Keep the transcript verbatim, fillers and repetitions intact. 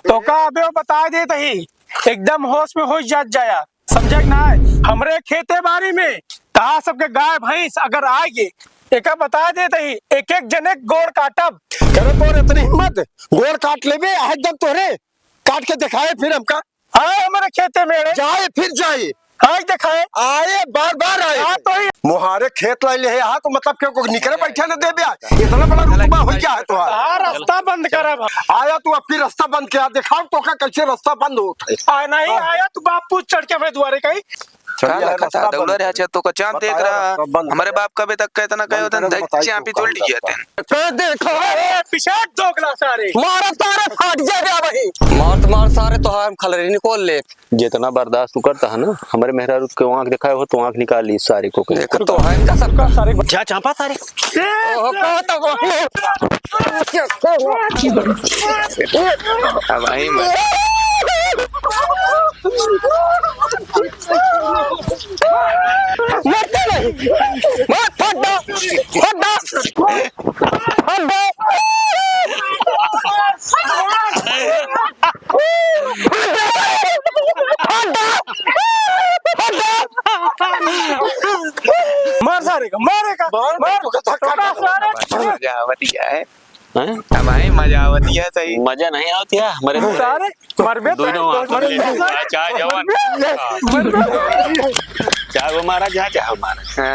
तोका अबे वो बताइ देत ही, एकदम होश में होइ जात जाया, समझे कि नाहीं? हमरे खेते बारी में तहार सबके गाय भैंस अगर आइगे, एका बताइ देत ही, एक एक जने के गोड़ काटब। करे तोर इतनी हिम्मत, गोड़ काट लेबे, आज दम तोहरे काट के देखाए फिर हमका। आए हमरे खेते में रे। जाए, फिर जाए। आज देखाए। आए, बार बार आए। हाँ, तो ही। मोहारे खेत लाई ले है, हाँ, तो मतलब क्यों को निकरे बैठे न देबे आज? इतना बड़ा रुतबा होइ गया है तोहार। हाँ, रास्ता बंद करब। आया तू अबकी रास्ता बंद किया, देखाओ तोका कैसे रास्ता बंद होत है। आ, नहीं हाँ। आया तू बाप पूत चढ़ के हमरे दुआरे कहीं। चलिए, का यार, लखा था, रास्ता दौड़ा बंद रहा कर। छे, तो का चांद देख बताया रहा। रास्ता बंद हमरे कर। बाप कबे तक का इतना कहे बंद होतन, कर, धक बताइए चांपी तू तोड़ कौन लिया था। तेन। कर दे, खा। ए, पिछाड़ दोगला सारे। मारा सारे, फाट जाए बे भाई। मार तो मार सारे, तोहार हम खलरी निकोल ले। जितना बर्दाश्त तू करता है ना, हमरे मेहरारू के आँख देखाए हो तो आँख निकाल ली सारे को। देखा तो है इनका सबका। जा चांपा सारे। ओहो, कहा था वो? अब आई मैं। मत दे। मत फट दो। फट दो। फट दो। मार सारे का, मारे का, मार, मार, मार, धक्का धक्का मार। सारे। मजा आवत ही है। हैं? अब आई मजा आवत ही है सही। मजा नहीं आवत है, हमारे सारे, मरबे दोनों तो, हाथ मरबे में तो। चाहे जवान। मरबे। चाहे वो मारा, चाहे, चाहे वो मारा। हाँ।